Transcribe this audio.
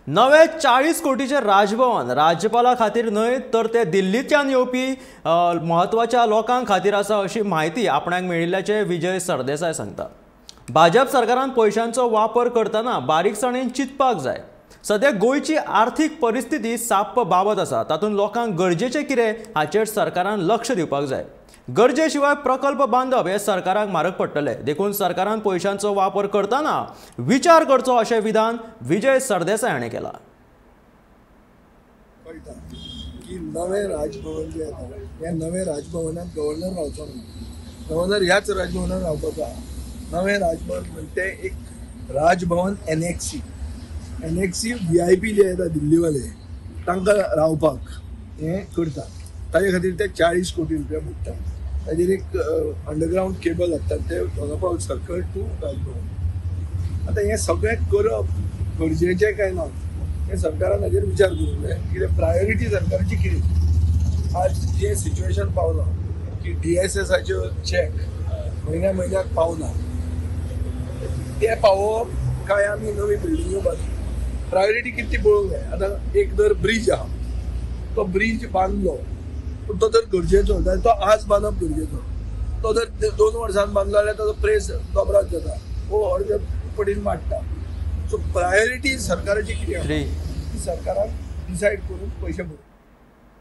नवे 40 कोटीचे राजभवन राज्यपाला खातीर न्हय तर ते दिल्लीच्यान येवपी म्हत्वाच्या लोकां खातीर आसा अशी म्हायती आपणाक मेळिल्ल्याचें विजय सरदेसाय सांगता। भाजप सरकारान पयशांचो वापर करतना बारीकसाणेन चिंतपाक जाय। सद्या गोंयची आर्थीक परिस्थिती साप्प बाबत आसा, तातूंत लोकांक गरजेचें कितें हाचेर सरकारान लक्ष दिवपाक जाय। गरजे शिवाय प्रकल्प बांदप हे सरकाराक म्हारग पडटले, देखून सरकारान पयशांचो वापर करतना विचार करचो अशें विधान विजय सरदेसाय हाणें केलां। कळटा की नवें राजभवन जें येता ह्या नवें राजभवनांत गव्हर्नर रावचो ना, गव्हर्नर ह्याच राजभवनांत रावपाचो आहा। नवें राजभवन म्हणटे एक राजभवन एनएक्सी, एनएक्सी VIP जे येता दिल्लीवाले तांकां रावपाक हें करता, ताजे खातीर ते 40 कोटी रुपया बुडटा। ताजेर एक अंडरग्रावंड केबल हाडटात ते दोनापावल सर्कल टू राजभवन। आतां हें सगळें करप गरजेचें काय ना हें सरकारान हाजेर विचार करूंक जाय। कितें प्रायोरिटी सरकाराची कितें? आज जें सिच्युएशन पावलां की DSSआच्यो चॅक म्हयन्या म्हयन्याक पावना, ते पावोवप काय आमी नवी बिल्डिंग्यो बांदप, प्रायोरिटी कितें ती पळोवंक जाय। आतां एक जर ब्रीज आहा तो ब्रीज बांदलो पूण तो जर गरजेचो जाल्यार तो आज बांदप गरजेचो, तो जर 2 वर्सां बांदलो जाल्यार ताजो प्रेस दोबराद जाता वो अर्दे पटीन वाडटा। सो प्रायोरिटी सरकाराची कितें आसा ती सरकारान डिसायड करून पयशे भरप।